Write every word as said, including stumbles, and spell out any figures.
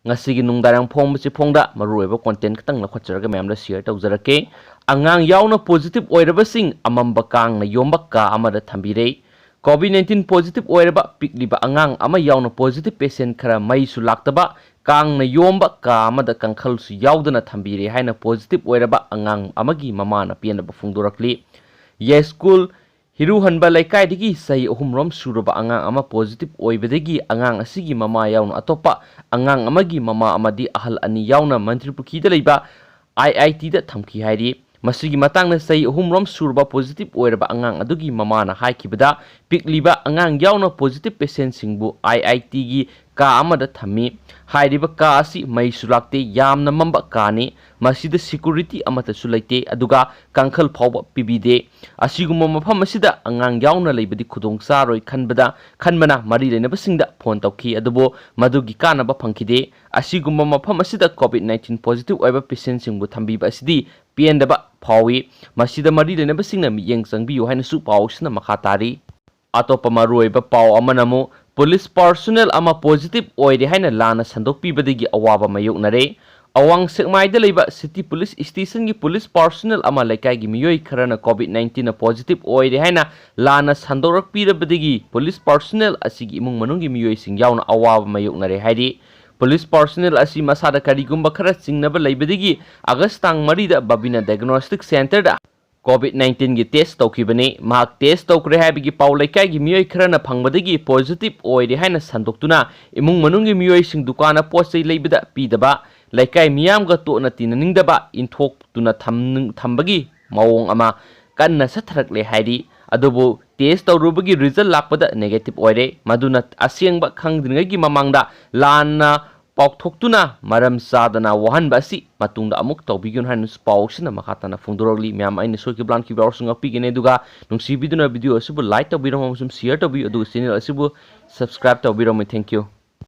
ꯉꯁꯤꯒꯤ ꯅꯨꯡꯗꯥꯡ ꯐꯣꯡꯕꯁꯤ ꯐꯣꯡꯗ ꯃꯔꯨꯑꯣꯏꯕ content ꯈꯛꯇꯪ ꯂꯧꯈꯠꯆꯔꯒ ꯃꯌꯥꯝꯗ share ꯇꯧꯖꯔꯛꯀꯦ꯫ ꯑꯉꯥꯡ ꯌꯥꯎꯅ positive ꯑꯣꯏꯔꯕꯁꯤꯡ ꯑꯃꯝꯕ ꯀꯥꯡꯅ ꯌꯣꯝꯕ ꯀꯥ ꯑꯃꯗ ꯊꯝꯕꯤꯔꯦ꯫ COVID nineteen positive ꯑꯣꯏꯔꯕ ꯄꯤꯛꯂꯤꯕ ꯑꯉꯥꯡ ꯑꯃ ꯌꯥꯎꯅ positive patient ꯈꯔ ꯃꯩꯁꯨ ꯂꯥꯛꯇꯕ, ꯀꯥꯡꯅ ꯌꯣꯝꯕ ꯀꯥ ꯑꯃꯗ ꯀꯥꯡꯈꯜꯁꯨ ꯌꯥꯎꯗꯅ ꯊꯝꯕꯤꯔꯦ ꯍꯥꯏꯅ positive ꯑꯣꯏꯔꯕ ꯑꯉꯥꯡ ꯑꯃꯒꯤ ꯃꯃꯥꯅ ꯄꯦꯟꯗꯕ ꯐꯣꯡꯗꯣꯔꯛꯂꯤ꯫ ꯌꯥꯏꯁ꯭ꯀꯨꯜ ꯍꯤꯔꯨꯍꯟꯕ ꯂꯩꯀꯥꯏꯗꯒꯤ ꯆꯍꯤ ꯑꯍꯨꯝꯔꯣꯝ ꯁꯨꯔꯕ ꯑꯉꯥꯡ ꯑꯃ positive ꯑꯣꯏꯕꯗꯒꯤ ꯑꯉꯥꯡ ꯑꯁꯤꯒꯤ ꯃꯃꯥ ꯌꯥꯎꯅ ꯑꯇꯣꯞꯄ ꯑꯉꯥꯡ ꯑꯃꯒꯤ ꯃꯃꯥ ꯑꯃꯗꯤ ꯑꯍꯜ ꯑꯅꯤ ꯌꯥꯎꯅ ꯃꯟꯇ꯭ꯔꯤꯄꯨꯈ꯭ꯔꯤꯗ ꯂꯩꯕ IITꯗ ꯊꯝꯈꯤ ꯍꯥꯏꯔꯤ꯫ ꯃꯁꯤꯒꯤ ꯃꯇꯥꯡꯗ ꯆꯍꯤ ꯑꯍꯨꯝꯔꯣꯝ ꯁꯨꯔꯕ positive ꯑꯣꯏꯔꯕ ꯑꯉꯥꯡ ꯑꯗꯨꯒꯤ ꯃꯃꯥꯅ ꯍꯥꯏꯈꯤꯕꯗ, ꯄꯤꯛꯂꯤꯕ ꯑꯉꯥꯡ ꯌꯥꯎꯅ positive patientꯁꯤꯡꯕꯨ IITꯒꯤ ꯀꯥ ꯑꯃꯗ ꯊꯝꯃꯤ꯫ ꯍꯥꯏꯔꯤꯕ ꯀꯥ ꯑꯁꯤ ꯃꯩꯁꯨ ꯂꯥꯛꯇꯦ, ꯌꯥꯝꯅ ꯃꯝꯕ ꯀꯥꯅꯤ꯫ ꯃꯁꯤꯗ security ꯑꯃꯠꯇꯁꯨ ꯂꯩꯇꯦ, ꯑꯗꯨꯒ ꯀꯥꯡꯈꯜ ꯐꯥꯎꯕ ꯄꯤꯕꯤꯗꯦ꯫ ꯑꯁꯤꯒꯨꯝꯕ ꯃꯐꯝ ꯑꯁꯤꯗ ꯑꯉꯥꯡ ꯌꯥꯎꯅ ꯂꯩꯕꯗꯤ ꯈꯨꯗꯣꯡ ꯆꯥꯔꯣꯏ ꯈꯟꯕꯗ, ꯈꯟꯕꯅ ꯃꯔꯤ ꯂꯩꯅꯕꯁꯤꯡꯗ phone ꯇꯧꯈꯤ, ꯑꯗꯨꯕꯨ ꯃꯗꯨꯒꯤ ꯀꯥꯟꯅꯕ ꯐꯪꯈꯤꯗꯦ꯫ ꯑꯁꯤꯒꯨꯝꯕ ꯃꯐꯝ ꯑꯁꯤꯗ COVID nineteen positive ꯑꯣꯏꯕ patientꯁꯤꯡꯕꯨ ꯊꯝꯕꯤꯕ ꯑꯁꯤꯗꯤ ꯄꯦꯟꯗꯕ ꯐꯥꯎꯏ꯫ ꯃꯁꯤꯗ ꯃꯔꯤ ꯂꯩꯅꯕꯁꯤꯡꯅ ꯃꯤꯠꯌꯦꯡ ꯆꯪꯕꯤꯌꯨ ꯍꯥꯏꯅꯁꯨ ꯄꯥꯎꯁꯤꯅ ꯃꯈꯥ ꯇꯥꯔꯤ꯫ ꯑꯇꯣꯞꯄ ꯃꯔꯨꯑꯣꯏꯕ ꯄꯥꯎ ꯑꯃꯅ ꯑꯃꯨꯛ police personnel ꯑꯃ positive ꯑꯣꯏꯔꯦ ꯍꯥꯏꯅ ꯂꯥꯟꯅ ꯁꯟꯗꯣꯛꯄꯤꯕꯗꯒꯤ ꯑꯋꯥꯕ ꯃꯥꯌꯣꯛꯅꯔꯦ꯫ ꯑꯋꯥꯡ ꯁꯦꯛꯃꯥꯏꯗ ꯂꯩꯕ city police stationꯒꯤ police personnel ꯑꯃ ꯂꯩꯀꯥꯏꯒꯤ ꯃꯤꯑꯣꯏ ꯈꯔꯅ COVID nineteenꯅ positive ꯑꯣꯏꯔꯦ ꯍꯥꯏꯅ ꯂꯥꯟꯅ ꯁꯟꯗꯣꯔꯛꯄꯤꯔꯕꯗꯒꯤ police personnel ꯑꯁꯤꯒꯤ ꯏꯃꯨꯡ ꯃꯅꯨꯡꯒꯤ ꯃꯤꯑꯣꯏꯁꯤꯡ ꯌꯥꯎꯅ ꯑꯋꯥꯕ ꯃꯥꯌꯣꯛꯅꯔꯦ ꯍꯥꯏꯔꯤ꯫ Police personnel ꯑꯁꯤ ꯃꯁꯥꯗ ꯀꯔꯤꯒꯨꯝꯕ ꯈꯔ ꯆꯤꯡꯅꯕ ꯂꯩꯕꯗꯒꯤ August ꯇꯥꯡ ꯃꯔꯤꯗ ꯕꯕꯤꯅ diagnostic centreꯗ COVID nineteenꯒꯤ test ꯇꯧꯈꯤꯕꯅꯤ꯫ ꯃꯍꯥꯛ test ꯇꯧꯈ꯭ꯔꯦ ꯍꯥꯏꯕꯒꯤ ꯄꯥꯎ ꯂꯩꯀꯥꯏꯒꯤ ꯃꯤꯑꯣꯏ ꯈꯔꯅ ꯐꯪꯕꯗꯒꯤ positive ꯑꯣꯏꯔꯦ ꯍꯥꯏꯅ ꯁꯟꯗꯣꯛꯇꯨꯅ ꯏꯃꯨꯡ ꯃꯅꯨꯡꯒꯤ ꯃꯤꯑꯣꯏꯁꯤꯡ ꯗꯨꯀꯥꯟꯗ ꯄꯣꯠ ꯆꯩ ꯂꯩꯕꯗ ꯄꯤꯗꯕ, ꯂꯩꯀꯥꯏ ꯃꯤꯌꯥꯝꯒ ꯇꯣꯠꯅ ꯇꯤꯟꯅꯅꯤꯡꯗꯕ, ꯏꯟꯊꯣꯛꯇꯨꯅ ꯊꯝ-, ꯊꯝꯕꯒꯤ ꯃꯑꯣꯡ ꯑꯃ ꯀꯟꯅ ꯆꯠꯊꯔꯛꯂꯦ ꯍꯥꯏꯔꯤ꯫ ꯑꯗꯨꯕꯨ test ꯇꯧꯔꯨꯕꯒꯤ result ꯂꯥꯛꯄꯗ negative ꯑꯣꯏꯔꯦ꯫ ꯃꯗꯨꯅ ꯑꯁꯦꯡꯕ ꯈꯪꯗ꯭ꯔꯤꯉꯩꯒꯤ ꯃꯃꯥꯡꯗ ꯂꯥꯟꯅ ꯄꯥꯎꯊꯣꯛꯇꯨꯅ ꯃꯔꯝ ꯆꯥꯗꯅ ꯋꯥꯍꯟꯕ ꯑꯁꯤ ꯃꯇꯨꯡꯗ ꯑꯃꯨꯛ ꯇꯧꯕꯤꯒꯅꯨ ꯍꯥꯏꯅꯁꯨ ꯄꯥꯎꯁꯤꯅ ꯃꯈꯥ ꯇꯥꯅ ꯐꯣꯡꯗꯣꯔꯛꯂꯤ꯫ ꯃꯌꯥꯝ, ꯑꯩꯅ ꯁꯣꯏꯈꯤꯕ ꯂꯥꯟꯈꯤꯕ ꯌꯥꯎꯔꯁꯨ ꯉꯥꯛꯄꯤꯒꯅꯤ꯫ ꯑꯗꯨꯒ ꯅꯨꯡꯁꯤꯕꯤꯗꯨꯅ video ꯑꯁꯤꯕꯨ like ꯇꯧꯕꯤꯔꯝꯃꯨ ꯑꯃꯁꯨꯡ share ꯇꯧꯕꯤꯌꯨ, ꯑꯗꯨꯒ channel ꯑꯁꯤꯕꯨ subscribe ꯇꯧꯕꯤꯔꯝꯃꯨ꯫ Thank you꯫